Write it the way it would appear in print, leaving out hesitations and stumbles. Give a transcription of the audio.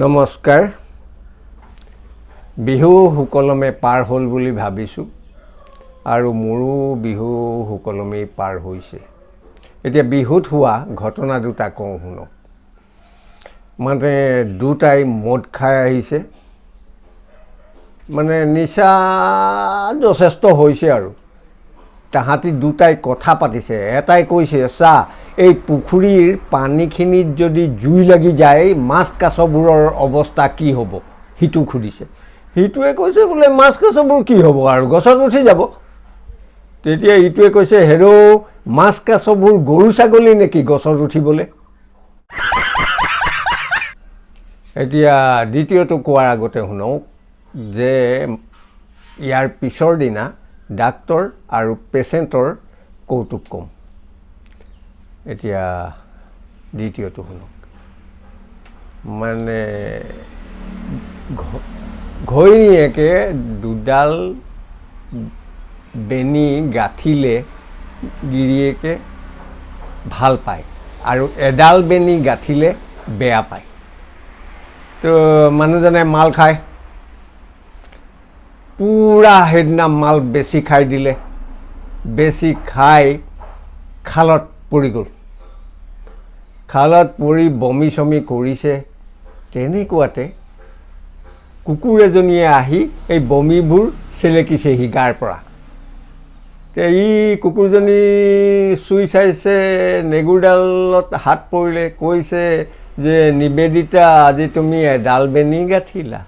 নমস্কাৰ। বিহু সুকলমে পাৰ হ'ল বুলি ভাবিছোঁ আৰু মোৰো বিহু সুকলমেই পাৰ হৈছে। এতিয়া বিহুত হোৱা ঘটনা দুটা কওঁ, শুনক। মানে দুটাই মদ খাই আহিছে, মানে নিচা যথেষ্ট হৈছে আৰু তাহাঁতি দুটাই কথা পাতিছে। এটাই কৈছে, চা, এই পুখুৰীৰ পানীখিনিত যদি জুই লাগি যায়, মাছ কাছবোৰৰ অৱস্থা কি হ'ব? সিটোক সুধিছে। সিটোৱে কৈছে বোলে, মাছ কাছবোৰ কি হ'ব আৰু, গছত উঠি যাব। তেতিয়া ইটোৱে কৈছে, হেৰৌ, মাছ কাছবোৰ গৰু ছাগলী নেকি গছত উঠিবলৈ? এতিয়া দ্বিতীয়টো কোৱাৰ আগতে শুনক যে ইয়াৰ পিছৰ দিনা ডাক্তৰ আৰু পেচেণ্টৰ কৌতুক ক'ম। এতিয়া দ্বিতীয়টো শুনক। মানে ঘৈণীয়েকে দুডাল বেণী গাঁঠিলে গিৰিয়েকে ভাল পায় আৰু এডাল বেণী গাঁঠিলে বেয়া পায়। তো মানুহজনে মাল খায় পূৰা, সেইদিনা মাল বেছি খাই দিলে। বেছি খাই খালত পৰি গ'ল। খালত পৰি বমি চমি কৰিছে। তেনেকুৱাতে কুকুৰ এজনীয়ে আহি এই বমিবোৰ চেলেকিছেহি গাৰ পৰা। তে ই কুকুৰজনী চুই চাইছে, নেগুৰডালত হাত পৰিলে। কৈছে যে, নিবেদিতা, আজি তুমি এডাল বেণী গাঁঠিলা।